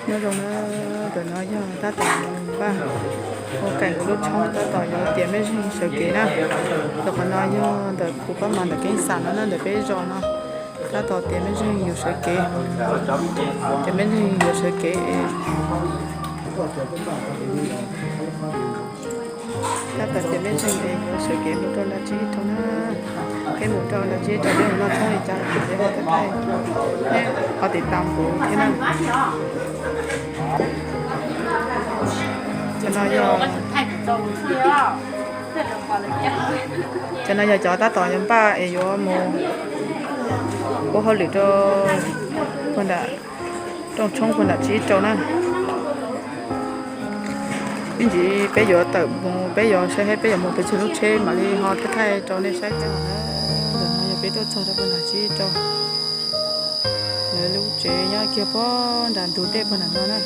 Nyob zoo na, ntawm no yog tab tom npaj ua kaim lub tshoob tab tom yuav tias mej zeeg sawv kev na. Ntawm qhov no yog ntawm kuv pab mas ntawm Keeb Xam no na, ntawm peb zos no. Tab tom tias mej zeeg yuav sawv kev, tias mej zeeg yuav sawv kev es tab tom tias mej zeeg es yuav sawv kev mus rau nram tsib rau na. Peb mus rau nram tsib rau peb mus noj tshoob li cas ces ho thaij, ho tiv tam kuv thiab na. Cov no yog, cov no yog cov tab tom yuav npaj es yuav mus ua hauj lwm rau puag nram rooj tshoob puag nram tsib rau na. Ib ntsis peb yuav tawm mus peb yuav saib peb yuav mus pes tsawg lub tsheb mam li ho thaij rau nej saib thiab. Ntawm no yog peb tuaj txog rau puag nram tsib rau. Lawv lub tsev nyob kiag puag nram ntug dej puag nram no na.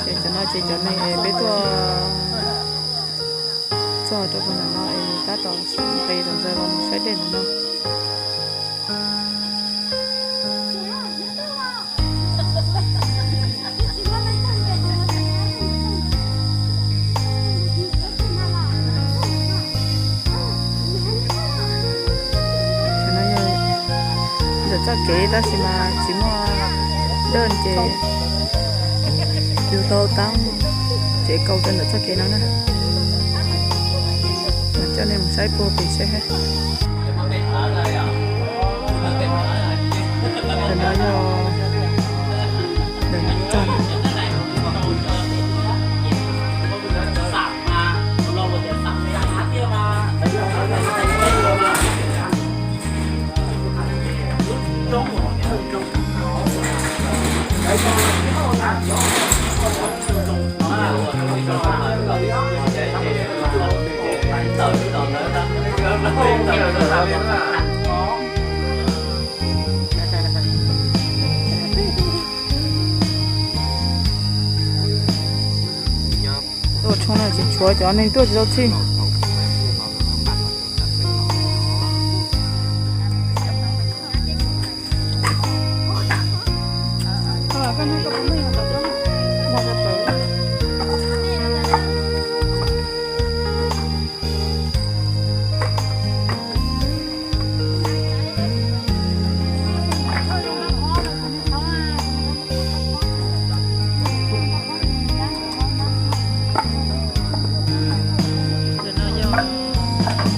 Ces cov no ces cov neeg es peb tuaj txog rau puag nram no es tab tom nqis tom ntxawg los mus saib dej nram no. Ntawm txoj kev tab sis mas tsis muaj dej ces yug tau taab tsev kaus rau ntawm txoj kev no na. Coj nej mus saib puag pem seb. Ntawm no yog ntawm no txog. Tuaj tshoob no tsis tshuav cov neeg tuaj tsis tau txhij. Ntawm no yog tab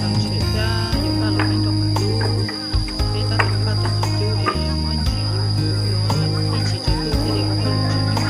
tom tshwm thiab yuav npaj los qeeb rau qhov cub. Peb tab tom npaj tau qhov cub es muab ntsis yuav ib tsis tsaus ntuj thiaj li ua hauj lwm tsis nyuaj no.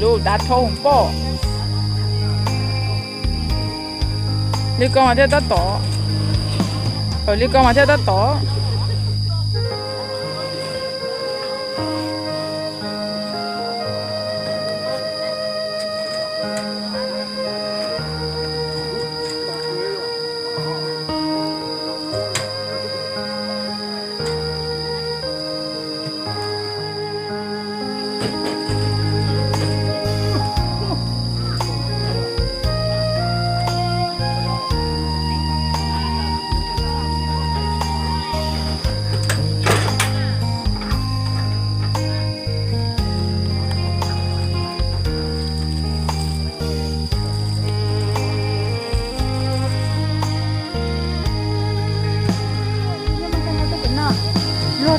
Lub dav dhau hwv pom. Li ko mas thiaj tab tom. Li ko mas thiaj tab tom.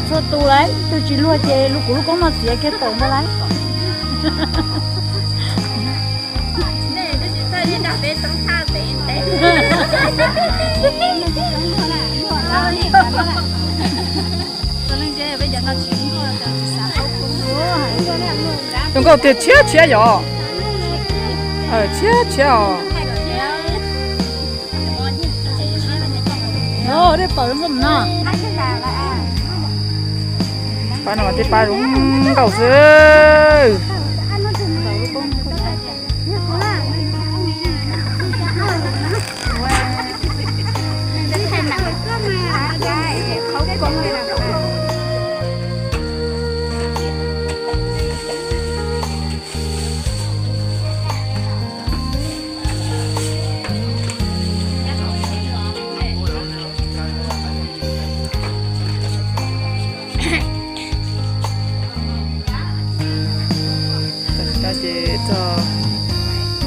Txhua tus lawm, tus tsis luag ces kuv lub koob no txiav kiag tawm ntag lauj. Zoo nkauj tiag, tshiab tshiab yom. Tshiab tshiab os. Dej pom zoo nkauj no. Pab no mas tej pab zoo nkauj xwb. Tam sim no ces txog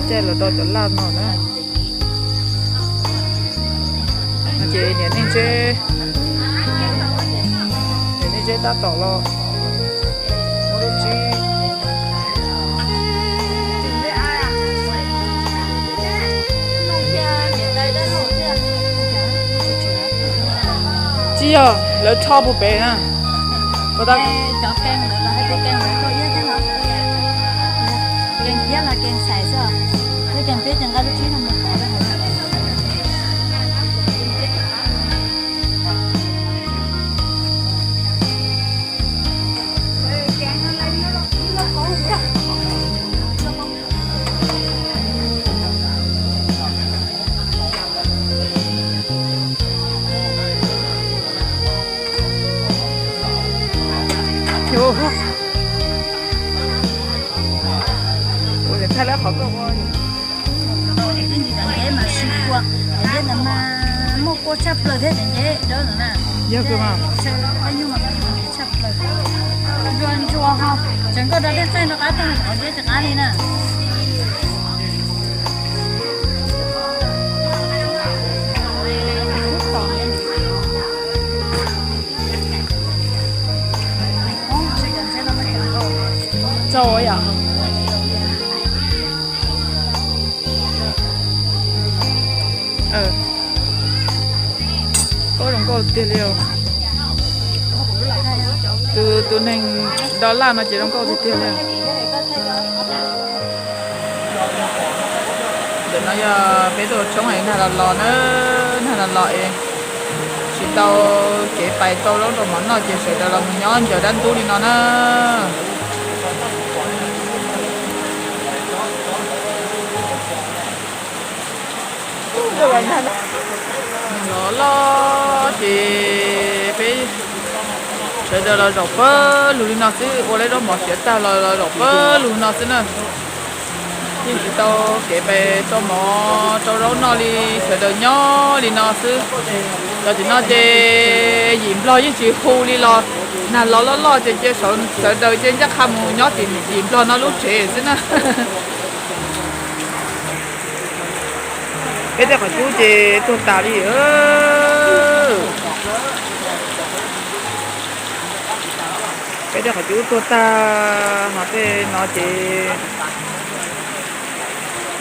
caij los do cov laj no na. No ces niam neej zeb, niam neej zeb tab tom los muab lub tsib. Tsis yog, lawv rho puag pem na. Ua thaij lawv qhov koj ua. Tej ntsis cov ntses mas sib kua, cov ntses ntawd mas muaj kua tshaj plaws thiab cov ntses dawb ntawd na. Yog kawg mas. Tshaj plaws. Ntsuas ntsuas ho tseem koj rau tej txaij rov qab tag qhov ntses tsis qab li na. Txaus yom. Koj zoo nkauj tiag li. Tus, tus neeg do laj no ces zoo nkauj tiag tiag li. Ntawm no yog peb tuaj tshoob es nag los los na, nag los los es tsis tau kev pais rau zaub rau mov noj ces sawv daws los mus nyob ntsaws dab ntub li no na. Los loj ces peb sawv daws los zaum pawg lug li no xwb, ua lawv zaub mov siav tag los los zaum pawg lug no xwb na. Yeej tsis tau kev pais rau mov rau zaub noj li, sawv daws nyob li no xwb. Tam sim no ces yim nplog yeej tsis hu li los nag los loj loj ces cia sawv daws ces ncaj qha mus nyob tim yim nplog no lub tsev xwb na. Peb tej qhov cub ces tuag tas li. Peb tej qhov cub tuag tag, ho tej no ces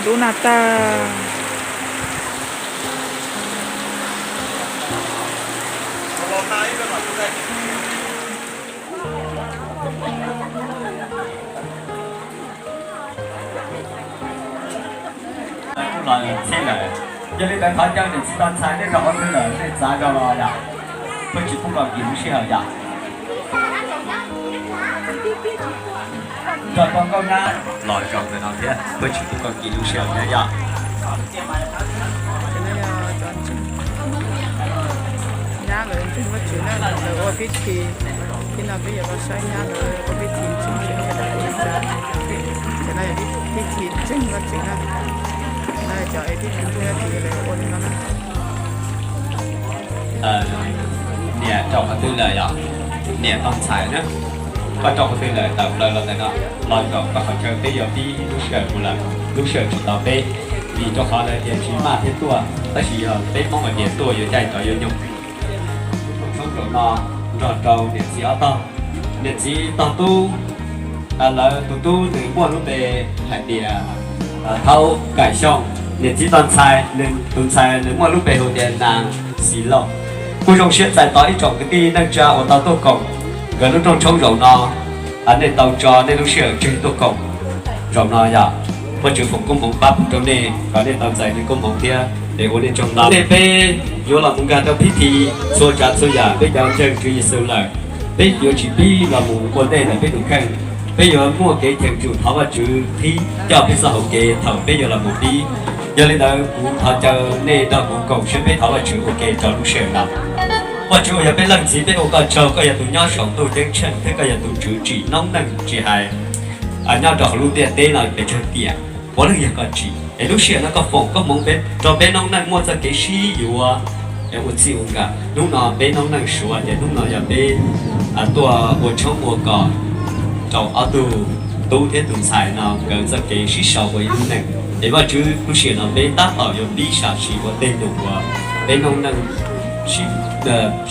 ntub nag tag. Los txhij lawm, yog li ntawd thov caw niam txiv tau ntxhais nej rau qhov twg lawm nej txav zog los yom, pheej tsis pub koj kis lub sij hawm yom. Nrog koj nkauj nyab los zaum ntawm no thiab pheej tsis pub koj kis lub sij hawm thiab yom. Nyab lawv ntseeg Vajtswv na, lawv ua pib thim. Thiab no peb yuav los saib nyab lawv ua pib thim ntseeg Vajtswv na. Cov no yog pib thim ntseeg Vajtswv na. No cov es pib thim ntseeg Vajtswv lawv ua li no na. Niam rau qhov twg lawm yom? Niam tau ntxhais na. Koj rau qhov twg lawm tawm plaws los ntawm no, los zaum koj qhov chaw peb yuav pib lub sij hawm mus lawm, lub sij hawm tsis tos peb. Vim rau qhov lawv tias tsis maj thiaj tuaj, tab sis yog peb Hmoob hais tias tuaj yuav caij rov yuav nyoog. Tshoob zaum no, Nrog rau niam txiv ob tog, niam txiv tog tub, lawv tus tub nws muaj lub npe hais tias Thaub Kaim Xyooj, niam txiv tog ntxhais, tus ntxhais nws muaj lub npe hu tias Nas Xis Lauj. Kuj zoo siab txais tos ib tsoom kwv tij neej tsa uas tau tuaj koom nkawd lub rooj tshoob zaum no, nej tau tso nej lub sij hawm tseg tuaj koom zaum no yom. Vajtswv foom koob hmoov pab rau nej kom nej tau txais nej koob hmoov thiab es ua nej tsaug ntau. Nej peb yuav los mus nkag rau phib thi txhua tsav txhua yam peb cov ntseeg Tswv Yexus lawm, peb yuav tsis pib los mus ua ntej ntawm peb tus kheej. Peb yuav muaj kev cheem tsum thov Vajtswv qhib coj peb txoj hauv kev thaum peb yuav los mus pib. Yog li ntawd kuv thov caw nej nrog kuv koom siab peb thov Vajtswv ua ke rau lub sij hawm no. Vajtswv uas yog peb leej txiv, peb ua koj tsaug, koj yog tus nyob saum ntuj ceeb tsheej thiab koj yog tus tswv tsim noob neej tsis hais nyob rau hauv lub ntiaj teb no pes tsawg tiam, puav leej yog koj tsim. Es lub sij hawm no koj foom koob hmoov rau peb noob neej muaj txoj kev sib yuav es ua txij ua nkawm. Hnub no peb noob neej suav ces hnub no yog peb tuaj ua tshoob ua kos rau ob tug tub thiab tus ntxhais no nkawd txoj kev sib sau ua ib lub neej. Es Vajtswv, lub sij hawm no peb tab tom yuav pib sam sim ua tej num uas peb noob neej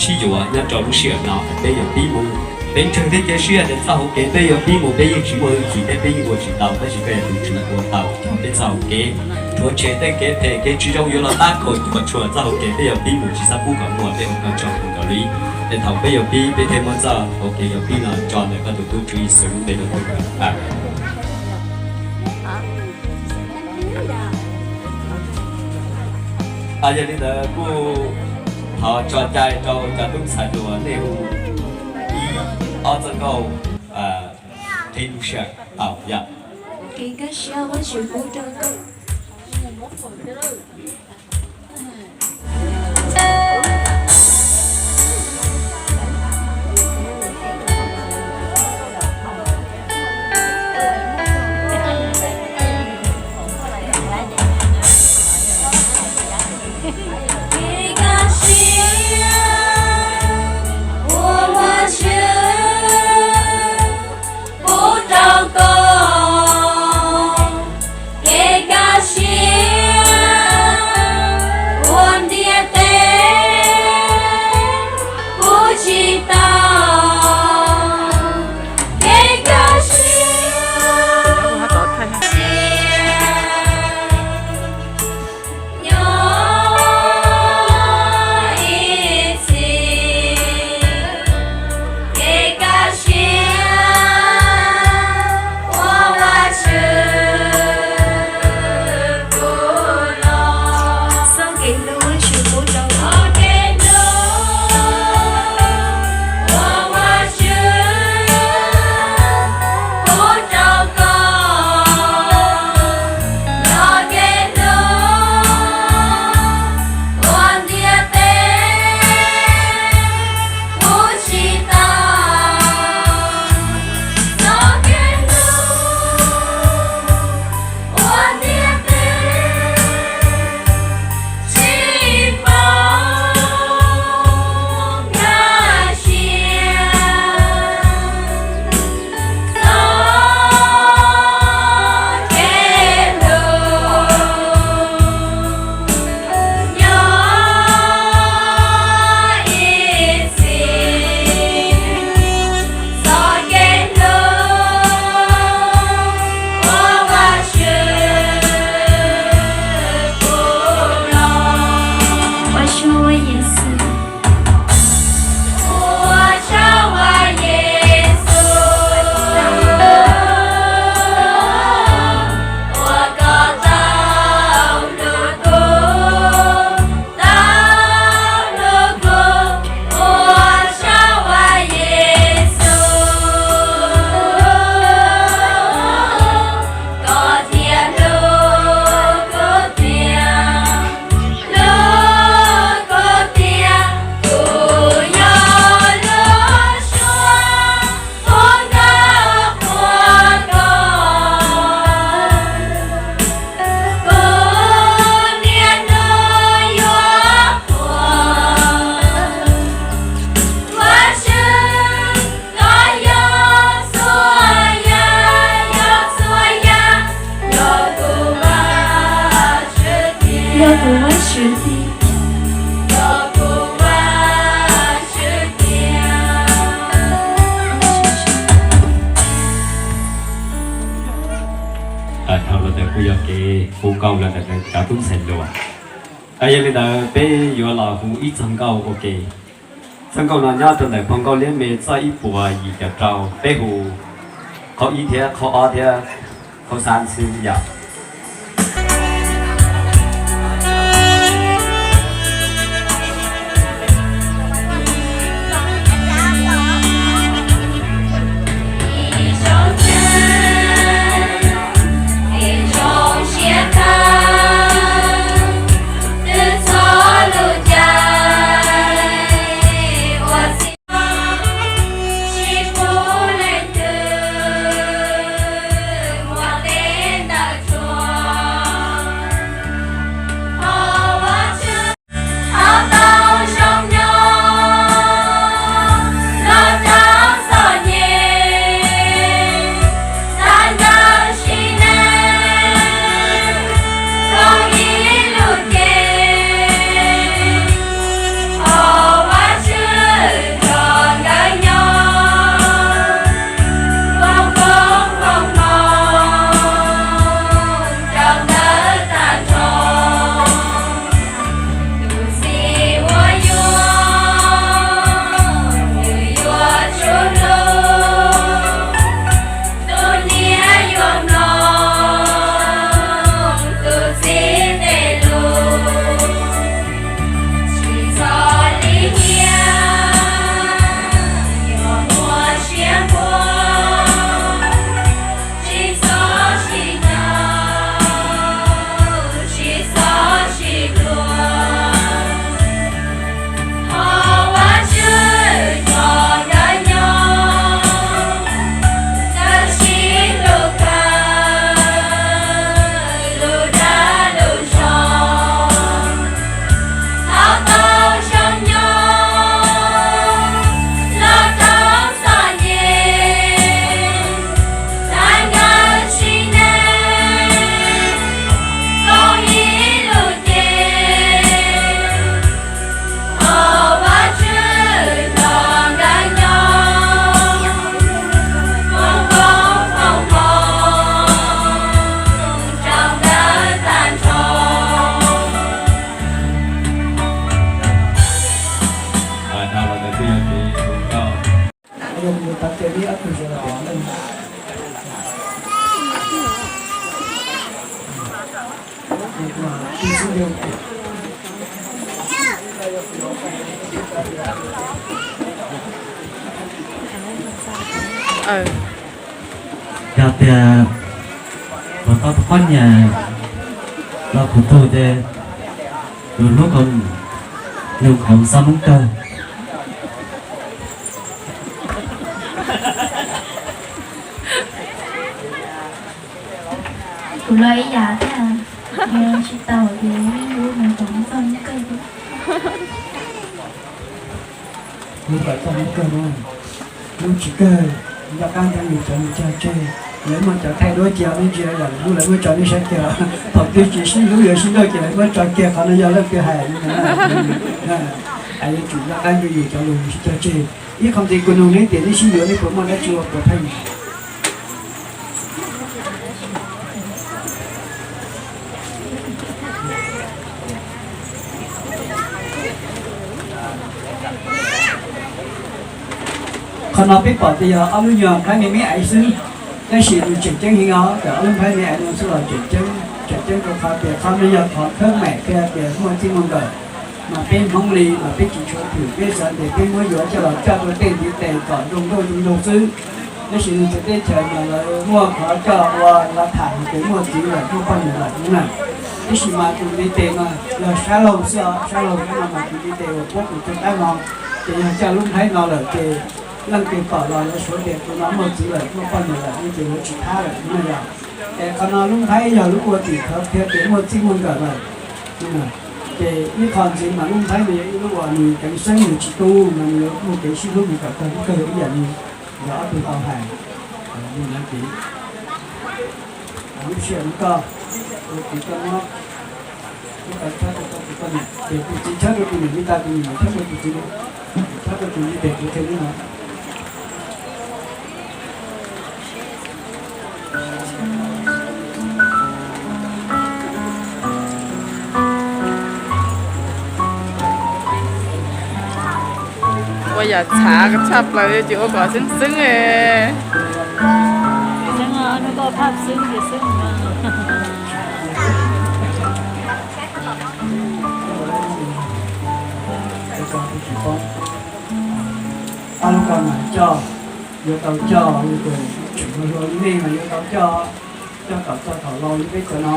sib yuav nyob rau lub sij hawm no peb yuav pib mus. Peb ntseeg thiab cia siab tias txoj hauv kev peb yuav pib mus peb yeej tsis muaj hwj chim thiab peb yeej ua tsis tau, tab sis koj yog tus Tswv ua tau coj peb txoj hauv kev. Rhuav tshem tej kev phem kev tsis zoo yuav los tab kaum cuam tshuam txoj hauv kev peb yuav pib mus, tsis txhob pub kom muaj, peb ua koj tsaug kawg nkaus li. Es thaum peb yuav pib peb thiaj muab txoj hauv kev yuav pib no tso ntawm koj tus tub Tswv Yexus lub npe no. Yog li ntawd kuj thov tso cai rau cov tub ntxhais hluas nej hu ib ob txoj nkauj qhib lub sij hawm tau yom. Kev kaj siab uas Vajtswv pub rau koj, kev kaj siab uas ntiaj teb pub tsis tau, kev kaj siab nyob ib txhis, kev kaj siab uas Vajtswv pub los, txoj kev hlub Vajtswv pub rau, txoj kev hlub uas Vajtswv pub rau koj, yog kev hlub uas ntiaj teb pub tsis tau, txoj kev hlub uas ntiaj teb tsis paub nkag siab, txoj kev hlub nyob ib txhis, txoj kev hlub uas Vajtswv pub los. Ua tsaug Yexus. Ua tsaug Yexus, uas koj tau hlub kuv, tau hlub kuv. Ua tsaug Yexus, koj thiaj hlub kuv tiag, hlub kuv tiag. Nkauj los ntawm cov tub ntxhais hluas. Yog li ntawd peb yuav los hu ib txog nkauj ua ke. Txog nkauj no nyob rau ntawm phau nkauj liab me txoj ib puas yim caum rau, peb hu qhov ib thiab qhov ob thiab qhov xab xwb yom. Yog tias puas tau tus poj niam los kuv tug ces tus hlub ko nug qhov xab moob kawg. Kuv los ib yam thiab, yog tsis tau ces hlub nws qhov xab moob kawg. Hlub kom txog hnub kawg no, hlub tsis kawg, nco qab ntawd yus cov nws cog tseg, lawv muaj cov thaij duab cia nej ntsia yam lawv hlub lawv muab tso nej saib kiag. Thaum twg tsis sib hlub yuav sib nrauj ces lawv muab tso kiag, qhov no yog leej twg hais no. Yuav tsum nco qab ntsoov yus cov lus yus sib cog tseg. Ib qho ntxiv kuv nug neb tias neb sib yuav neb puas muaj dab tsi ua puas pheej? Qhov no peb pom tias yog ob lub nyuag nplhaib me me ais xwb, tab sis nws tseem ceeb heev os, cov ob lub nplhaib me ais no xwb los tseem ceeb, tseem ceeb rau qhov tias qhov no yog qhov khawb mem qhia tias muaj txij muaj nkawm. Mas peb Hmoob li mas peb tsis tshua hwm, peb xav tias peb muab yuav coj los coj rau tej ntiv tes kom zoo nkauj zoo nraug xwb. Tab sis nws txawv teb chaws mas lawv muaj qhov coj ua lawv tham hais tias muaj txiv lawm muaj poj niam lawm no na. Tab sis mas tus ntiv tes mas yog sab laug xwb os, sab laug xwb no mas tus ntiv tes uas puab tus tug qab no, ces yog coj lub nplhaib no lawm ces leej twg pom los lawv suav tias tus no muaj txiv lawm muaj poj niam lawm no ces lawv tsis thab lawm no yog. Es qhov no lub nplhaib yog lub ua tim khawv qhia tias muaj txij muaj nkawm lawm. Ces ib qho ntxiv mas lub nplhaib no yog ib lub uas nws keev xeeb nws tsis tu, mas nws yuav muaj kev sib hlub nws kom tag lub kawg ib yam li yog ob tug tau hais. Li no ces lub sij hawm no koj, tus txiv koj muab, koj txhawb rau koj tus poj niam, ces tus txiv txhawb rau tus niam, li tas tus niam mas txhawb rau tus txiv, txhawb rau tus ntiv tes kuv qhia li no. Ua yam txhav tshaj plaws, yuav tsum ua kom xeeb xeeb. Ob lub ko mas coj, yuav tau coj, tseem hlua li nej mas yuav tau coj, coj kom txog thaum laus li peb cov no.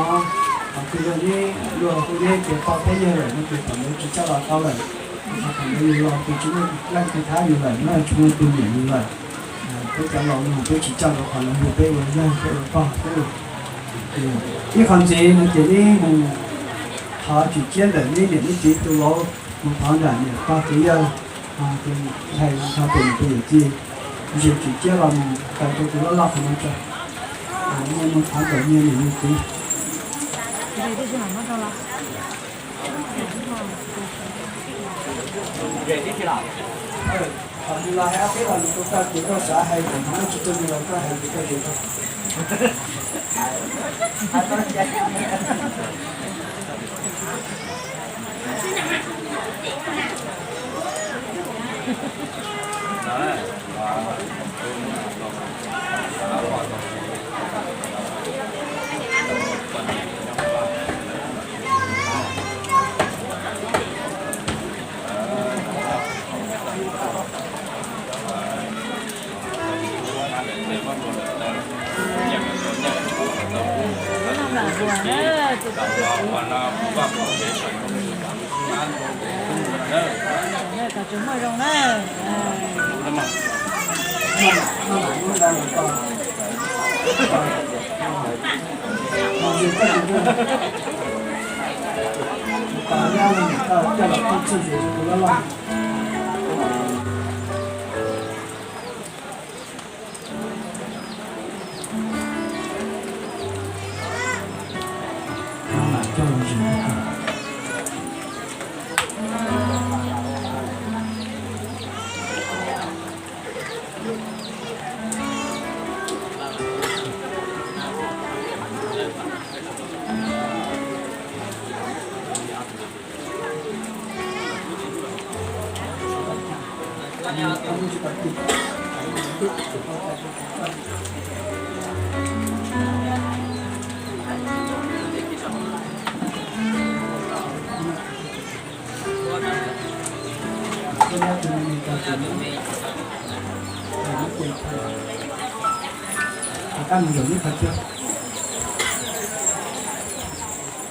Thaum twg luag neb, luag hu neb tias pog thiab yawg lawm no ces thaum ntawd tsis coj los tau lawm. Thaum ntawd yus laus ces tsis muaj leej twg thab yus lawm, tsis muaj tus nyiam yus lawm. Peb cov laus no peb tsis coj rau qhov lawv hu peb ua yawg peb ua pog xwb. Ib qho ntxiv no ces neb mus thov tsim ciab ntawm neb niam neb txiv tus vauv, mus thov nram niam pog txiv yawg, tus ntxhais nrog tus niam tus yawm txiv, ntsia tsim ciab los mus taws rau tus loj loj qhov no tso. Nyias mus thov ntawm nyias niam nyias txiv. Thaum nws los hais ob peb los nws kuj tau ces koj xav hais kom nws muaj tsis tuaj nws los koj hais ces koj hais.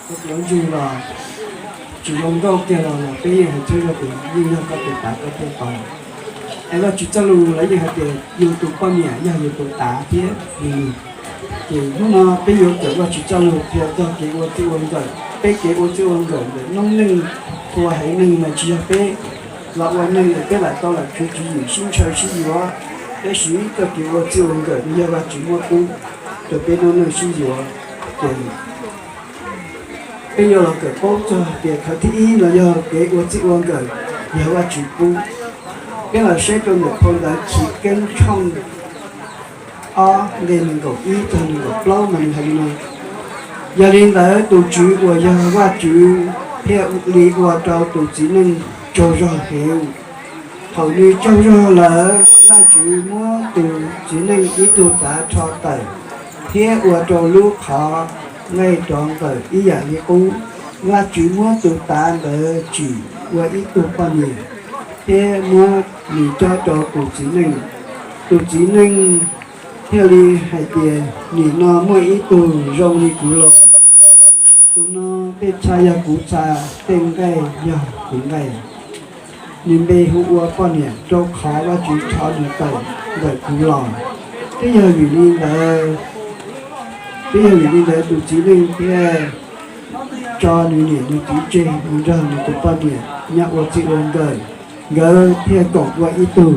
Tus hluas nraug los tsis zoo nkauj kiag los los peb yeej hais txhawb zog tias yeej yog koj tus tav koj thiaj tau. Es Vajtswv txoj lus lawv yeej hais tias yus tus poj niam yog yus tus tav thiab yus lus. Ces hnub no peb yuav kawm Vajtswv txoj lus qhia txog kev ua txij ua nkawm. Peb kev ua txij ua nkawm ntawm noob neej, ua heev neeg mas tsis yog peb los ua neeg es peb lam tau lam khwv tswv yim sib ntshaw sib yuav. Tab sis txoj kev ua txij ua nkawm no yog Vajtswv muab pub rau peb noob neej sib yuav. Ces peb yuav los kawm paub txog tias qhov thib ib no yog kev ua txij ua nkawm yog Vajtswv pub. Peb los saib rau ntawm phau ntawv Chiv Keeb tshooj ob nqe nees nkaum ib txog nees nkaum plaub mas nws hais li no: Yog li ntawd tus Tswv uas yog Vajtswv thiaj li ua rau tus txiv neej tsaug zog heev. Thaum nws tsaug zog lawm, Vajtswv muab tus txiv neej ib tug tav rho tawm thiab ua rau lub qhov nqaij rov nqawm ib yam li qub. Vajtswv muab tus tav ntawd tsim ua ib tug poj niam thiab muab nws cob rau tus txiv neej. Tus txiv neej thiaj li hais tias, Nim no muaj ib tug zoo li kuv los. Tus no tej txha yog kuv txha, tej nqaij yog kuv nqaij. Nws npe hu ua poj niam, rau qhov Vajtswv rho nws tawm ntawm kuv los. Twb yog vim li ntawd, twb yog vim li ntawd tus txiv neej thiaj tso nws niam nws txiv tseg mus nrog nws tus poj niam nyob ua txij ua nkawm, nkawd thiaj koom ua ib tug.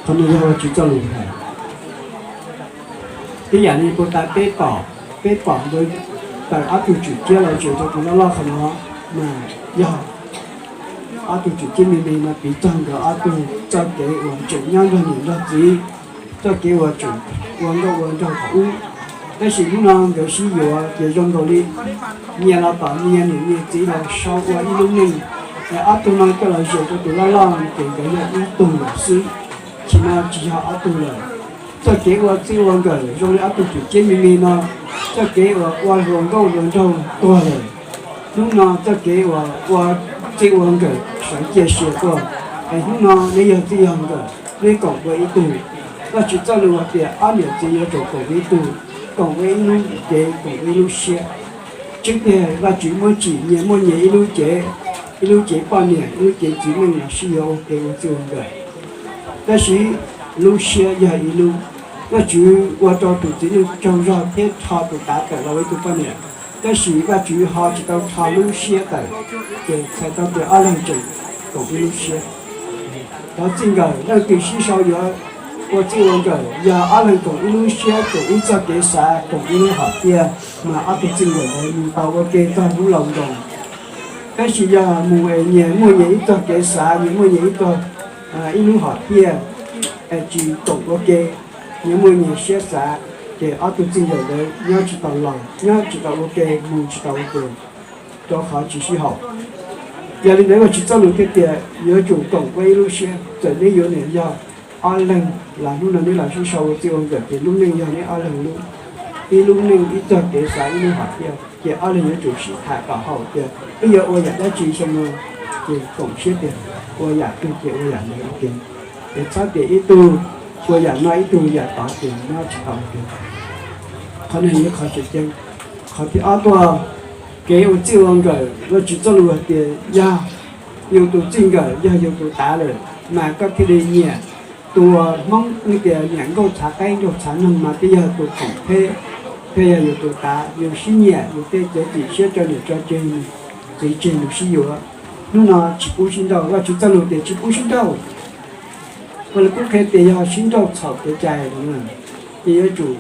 Qhov no yog Vajtswv txoj lus hais. Ib yam li puag ta peb pom, peb pom nkawd tawm ob tug tswm ciab los tseem rau tus loj loj qhov no mas yog ob tug tswm ciab me me no piv txog nkawd ob tug txoj kev uas tseem nyob nrog niam nrog txiv, txoj kev uas tseem ua nkauj ua nraug thaum ub. Tab sis hnub no nkawd sib yuav ces zoo nkaus li nyias los tom nyias niam nyias txiv los sau ua ib lub neej. Ob tug no coj los zes rau tus loj loj ces nkawd yog ib tug lawm xwb, tsis no tsis yog ob tug lawm. Txoj kev ua txij ua nkawm zoo li ob tug tub ceev me me no, txoj kev uas ua hluas nkauj hluas nraug tuag lawm. Hnub no txoj kev uas ua txij ua nkawm sawv cia siav tuaj, es hnub no neb yog txij yog nkawm, neb koom ua ib tug. Vajtswv txoj lus hais tias ob niam txiv yuav tsum koom ua ib tug, koom ua ib lub cev, koom ua ib lub siab. Tseeb tiag Vajtswv muab tsim nyias muaj nyias ib lub cev, ib lub cev poj niam, ib lub cev txiv neej los sib yuav ua ke ua txij ua nkawm. Tab sis lub siab yog ib lub. Vajtswv ua rau tus txiv neej tsaug zog thiab rho tus tav tawm los ua ib tug poj niam, tab sis Vajtswv ho tsis tau rho lub siab tawm, ces txhais tau tias ob leeg tseem koom ib lub siab. Cov txij nkawm leej twg sib sau yuav ua txij ua nkawm, yog ob leeg koom ib lub siab, koom ib txoj kev xav, koom ib lub hom phiaj, mas ob tug txij nkawm ntawd mus tau ua ke txog hnub laus nkaus. Tab sis yog mus es nyias muaj nyias ib txoj kev xav, nyias muaj nyias ib txoj, ib lub hom phiaj, es tsis koom ua ke, nyias muaj nyias siab xav, ces ob tug txij nkawm ntawd nyob tsis tau laus, nyob tsis tau ua ke, mus tsis tau ua ke, rau qhov tsis sib haum. Yog li ntawd Vajtswv txoj lus thiaj tias yuav tsum koom ua ib lub siab, txawm neb yuav niam yog ob leeg los hnub no neb los sib sau ua txij ua nkawm ces lub neej yog neb ob leeg lub, ib lub neej ib txoj kev xav ib lub hom phiaj, ces ob leeg yuav tsum sib tham kom haum tias peb yuav ua yam dab tsi xyoo no, ces koom siab tias ua yam twg ces ua yam ntawd ua ke, es txhob tias ib tug ua yam no ib tug yam tod ces nyob tsis tau ua ke. Qhov no yog qhov tseem ceeb. Qhov thib ob tuaj, kev ua txij ua nkawm, Vajtswv txoj lus hais tias yog yus tus txij nkawm yog yus tus tav lawm, mas koj thiaj li nyiam. Tus Hmoob hais tias niam nkauj txhav qaib, nkauj txhav noog mas twb yog tus khoom phem, thiaj yog yus tus tav, yus sib nyiam, yus thiaj txiav txim siab tso niam tso txiv tseg mus sib yuav. Hnub no tsis pub sib nrauj, Vajtswv txoj lus tias tsis pub sib nrauj. Vaj Lug Kub qhia tias yog sib nrauj txhaum kev cai, ces yuav tsum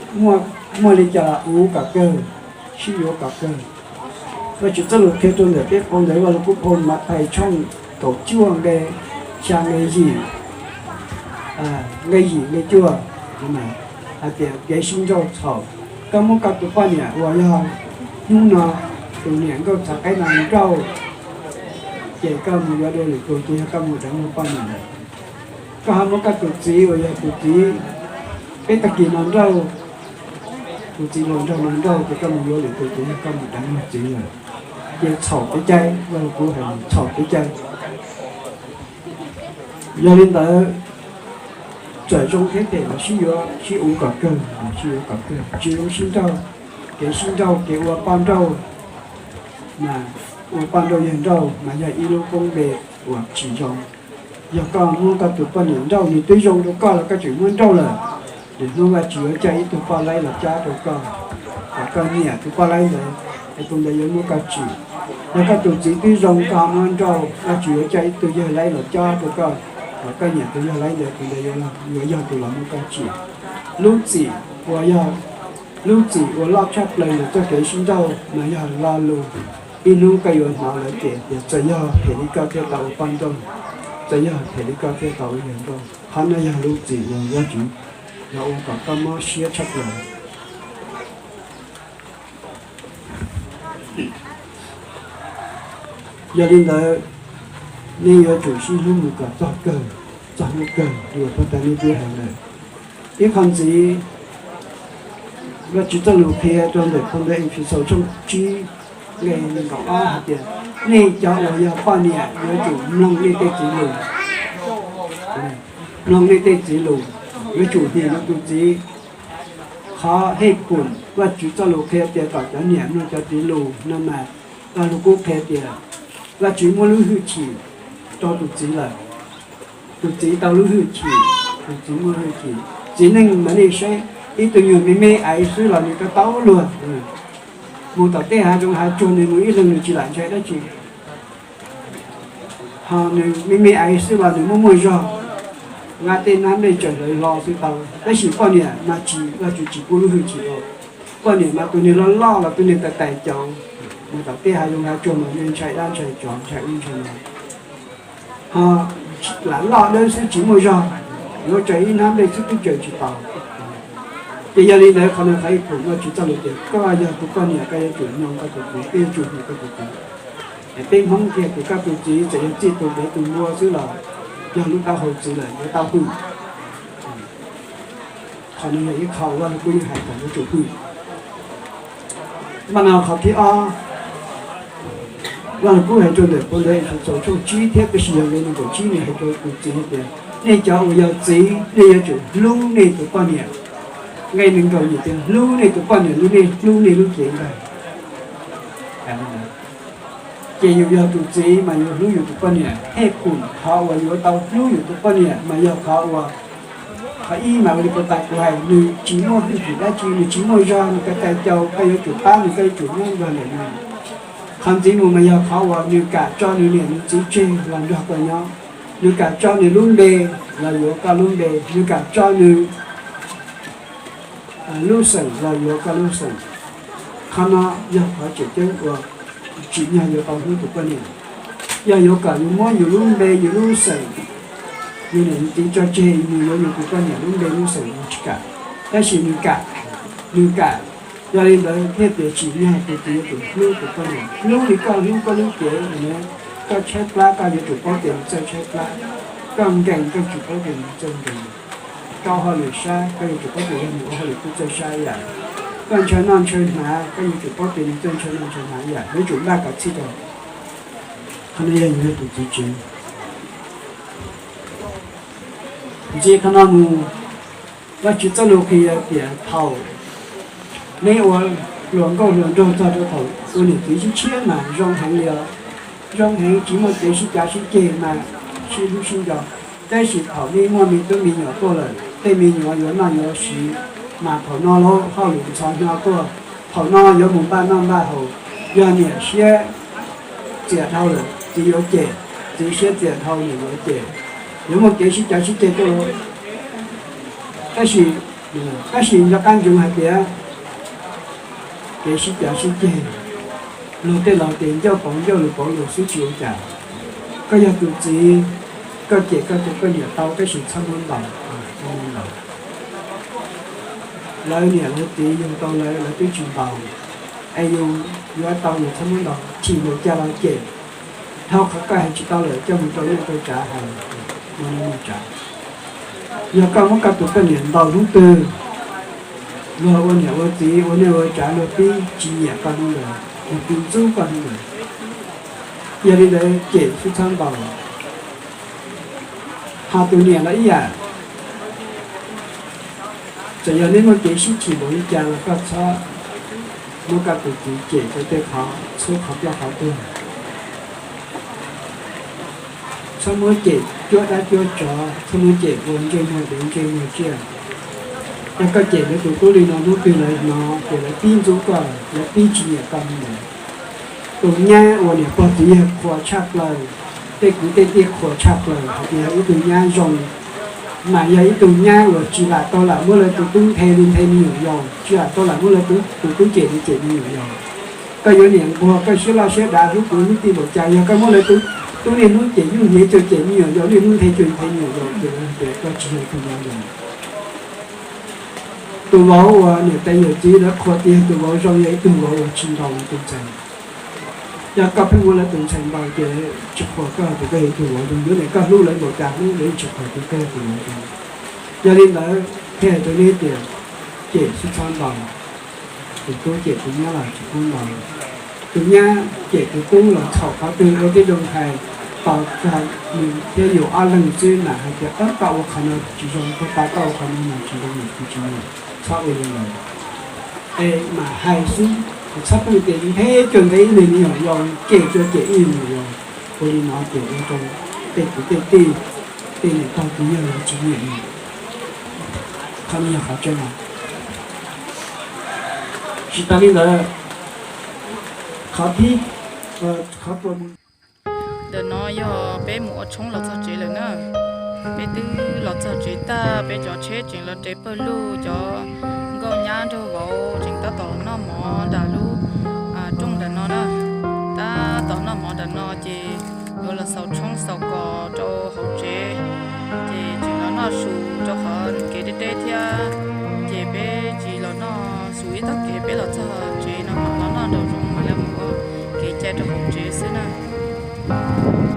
muaj li cas los uv kom kawg, sib yuav kom kawg. Vajtswv txoj lus qhia rau ntawm peb phau ntawv Vaj Lug Kub phau Mathais tshooj kaum cuaj nqe xya nqe yim, nqe yim nqe cuaj, hais tias kev sib nrauj txhaum. Koj muab koj tus poj niam uas yog hnub no tus niam nkauj txhav qaib no nrauj, ces koj mus yuav dua lwm tus ces yog koj mus deev luag poj niam lawm. Koj ho muab koj tus txiv uas yog tus txiv peb tag kis no nrauj, tus txiv hluas nraug no nrauj ces koj mus yuav lwm tus ces yog koj mus deev luag txiv lawm. Ces txhaum kev cai, Vaj Lug Kub hais txhaum kev cai. Yog li ntawd, txawm zoo thiab phem los sib yuav sib uv kom kawg, sib yuav kom kawg, tsis zoo sib nrauj. Kev sib nrauj, kev ua poj nrauj, mas ua poj nrauj yawg nrauj mas yog ib lub koob npe uas tsis zoo. Yog koj muab koj tus poj niam nrauj, nws twb zoo rau koj los koj tseem muab nrauj lawm, lwm hnub Vajtswv yuav coj ib tug poj laib los cob rau koj, kom koj nyiam tus poj laib ntawd, es tus ntawd yuav muab koj tsim. Yog koj tus txiv twb zoo koj ho muab nrauj, Vajtswv yuav coj ib tug yawg laib los cob rau koj, kom koj nyiam tus yawg laib ntawd, tus ntawd yuav yog tus los muab koj tsim. Lub txim uas yog, lub txim uas loj tshaj plaws ntawm txoj kev sib nrauj mas yog lo lus. Ib hnub koj yuav hnov lawv cem tias txawm yog phem li koj thiaj tau ua poj nrauj, txawm yog phem li koj thiaj tau ua yawg nrauj. Qhov no yog lub txim uas Vajtswv los ua kom koj mob siab tshaj plaws. Yog li ntawd, nej yuav tsum sib hlub mus kom txog kawg, txog hnub kawg li uas puag ta nej twb hais lawm. Ib qho ntxiv, Vajtswv txoj lus qhia rau ntawm phau ntawv Efexaus tshooj tsib nqe nees nkaum ob hais tias, nej cov uas yog poj niam yuav tsum mloog nej tej txiv lus. Mloog nej tej txiv lus, yuav tsum hwm yus tus txiv. Qhov hej pum Vajtswv txoj lus qhia tias kom cov niam mloog cov txiv lus no mas, Vaj Lug Kub qhia tias Vajtswv muab lub hwj chim rau tus txiv lawm. Tus txiv tau lub hwj chim, tus txiv muaj hwj chim. Txiv neej mas nej saib, ib tug nyuag me me aiv xwb los nws tau tau luag. Mus tom tej hav zoov hav tsuag nws mus ib leeg nws tsis lam ntshai dab tsi. Ho nws me me aiv xwb los nws muaj muaj zog, nqa tej nab nplej tsaws hlawv hlo xwb tau. Tab sis poj niam mas tsis, Vajtswv tsis pub lub hwj chim rau. Poj niam mas tus niag loj loj los tus niag tais tais caus, mus tom tej hav zoov hav tsuag mas nej ntshai dab ntshai tsov ntshai ub ntshai no. Ho lam loj dawb xwb tsis muaj zog, yuav tsaws ib nab nplej xwb twb tsaws tsis tau. Ces yog li ntawd qhov no qhov ib pum Vajtswv txoj lus tias koj yog tus poj niam koj yuav tsum mloog koj tus txiv, koj yuav tsum hwm koj tus txiv. Es peb Hmoob kiag tus koj tus txiv txawm yog txij tus dev tus npua xwb los yog lub taub hau txiv lawm yuav tau hwm. Qhov no yog ib qho Vaj Lug Kub yeej hais kom yuav tsum hwm. Mas no qhov thib ob, Vaj Lug Kub hais rau ntawm puas ntawv Efexus tshooj tsib thiab, tab sis yog nqe nees nkaum tsib nws hais rau tus txiv hais tias, nej cov uas yog txiv, nej yuav tsum hlub nej tus poj niam. Nqe nees nkaum yim tias, hlub nej tus poj niam li nej hlub nej lub cev ntag. Ces yus yog tus txiv mas yus hlub yus tus poj niam, thej pum qhov uas yuav tau hlub yus tus poj niam mas yog qhov uas, qhov ib mas ua li puag ta kuv hais, nws tsis muaj hwj chim dab tsi, nws tsis muaj zog, nws tais tais caus, koj yuav tsum pab nws, koj yuav tsum nyob nrog nraim nws. Qhov ntxiv mus mas yog qhov uas nws kam tso nws niam nws txiv tseg los nrog koj nyob, nws kam tso nws lub npe los yuav koj lub npe, nws kam tso nws lub xeem los yuav koj lub xeem. Qhov no yog qhov tseem ceeb uas tsim nyog yuav tau hlub tus poj niam. Yog yuav kom yus muab yus lub npe yus lub xeem, yus niam yus txiv tso tseg mus yuav yus tus poj niam lub npe lub xeem yus tsis kam, tab sis nws kam, nws kam. Yog li ntawd thiaj tias tsim nyog tus txiv yuav tsum hlub tus poj niam, hlub li koj hlub koj lub cev. Koj tshaib plab koj yuav tsum paub tias nws txawj tshaib plab, koj nkees koj yuav tsum paub tias nws txawj nkees. Koj ua hauj lwm sab koj yuav tsum paub tias yog nws ua hauj lwm kuj txawj sab ib yam. Koj ntshaw noj ntshaw hnav koj yuav tsum paub tias nws txawj ntshaw noj ntshaw hnav ib yam, yuav tsum npaj kom txhij rau. Qhov no yog yus yog tus txiv tsev. Ntxiv qhov no mus, Vajtswv txoj lus qhia tias thaum neb ua hluas nkauj hluas nraug txog rau thaum ua niam txiv sib tshiab mas zoo heev li os, zoo heev tsis muaj kev sib cav sib ceg mas sib hlub sib nco. Tab sis thaum neb muaj me tub me nyuam tuaj lawm, tej me nyuam yuav noj yuav siv, mas thaum no lub hauj lwm ntxhov hnyo tuaj, thaum no yuav mus npaj noj npaj haus. Yog niam siab txias dhau lawm txiv yuav cem, txiv siab txias dhau niam yuav cem, yuav muaj kev sib cav sib ceg tuaj. Tab sis, tab sis nco qab ntsoov hais tias kev sib cav sib ceg, luag tej laus tias ncauj pauv ncauj lus pauv lus xwb tsis ua cas. Koj yog tus txiv, koj cem koj tus poj niam tau tab sis txhob muab ntaus, txhob muab ntaus. Lawv niam lawv txiv yug tau lawv, lawv twb tsis ntaus, es yus yuav tau yus txhob muab ntaus, chim npaum cas los cem. Dhau qhov koj hais tsis tau lawm coj mus rau neej rau tsav hais, ua neej ua tsav. Yog koj muab koj tus poj niam ntaus hnub twg, luag ua niam ua txiv ua neej ua tsav luag pib tsis nyiam koj hnub ntawd, luag pib ntxub koj hnub ntawd. Yog li ntawd cem xwb txhob ntaus. Ho tus niam los ib yam, txawm yog neb muaj kev sib chim npaum li cas los koj txhob muab koj tus txiv cem rau tej qhov txhub qhov ploj qhov tuag. Txhob muab cem cuab dab cuab tsov, txhob muab cem ua ntsej muag dev ntsej muag tsiaj. Yog koj cem lawv tus tub li no hnub twg lawv hnov ces lawv pib ntxub koj, lawv pib tsis nyiam koj hnub ntawd. Tus nyab uas niam pog txiv yawg qhuas tshaj plaws, tej kwv tej tij qhuas tshaj plaws hais tias yog ib tug nyab zoo, mas yog ib tug nyab uas tsis lam tau lam muab lawv tus tub nthe li nthe me nyuam yaus, tsis lam tau lam muab lawv tus tub cem li cem me nyuam yaus. Koj yuav niam nquag koj siab loj siab dav hlub kwv hlub tij npaum cas, yog koj muab lawv tus tub niaj hnub cem nyuj hnyev cuag cem me nyuam yaus, niaj hnub nthe cuag nthe me nyuam yaus ces lawv hais tias koj tsis yog ib tug nyab zoo. Tus vauv uas niam tais yawm txiv lawv qhuas tias yog tus vauv zoo yog ib tug vauv uas tsis ntaus lawv tus ntxhais. Yog koj pheej muab lawv tus ntxhais ntaus ces lawv tsis qhuas koj tias koj yog ib tug vauv zoo, yuav niam koj hlub lawv npaum cas hlub lawv yeej tsis qhuas tias koj yog tus vauv zoo. Yog li ntawd thiaj hais rau nej tias cem xwb txhob ntaus. Tus tub cem tus nyab los tsis pub ntaus. Tus nyab cem tus tub los txhaum qhov twg ua tib zoo hais, tos txog nws thiab yus ob leeg xwb mas hais tias koj ua qhov no tsis zoo, koj ua qhov no mas tsis zoo, nws tsis nyiam. Txhob ua li ntawd. Es mam hais xwb, txhob pheej tias nthe cuag nthe ib leeg me nyuam yaus, cem cuag cem ib leeg me nyuam yaus. Ua li no ces ua rau tej kwv tej tij, tej niam pog txiv yawg lawv tsis nyiam. Qhov no yog qhov tseeb. Tsis tas li ntawd, qhov thib, qhov tua mus. Ntawm no yog peb mus ua tshoob los txog tsev lawm na. Peb twb los txog tsev tag, peb cov tsheb tseem los nres pawg lug, cov nkauj nyab nraug vauv tseem tab tom noj mov nram lub rooj nram no na. Tab tom noj mov nram no ces yuav los xaus tshoob xaus kos rau hauv tsev, ces tseem los noj su rau qhov nws kev deb deb thiab. Ces peb tsis los noj su ib tog kev, peb los txog tsev no mam los noj nraum zoov mam li mus ua kev cai. rau hauv tsev xwb na.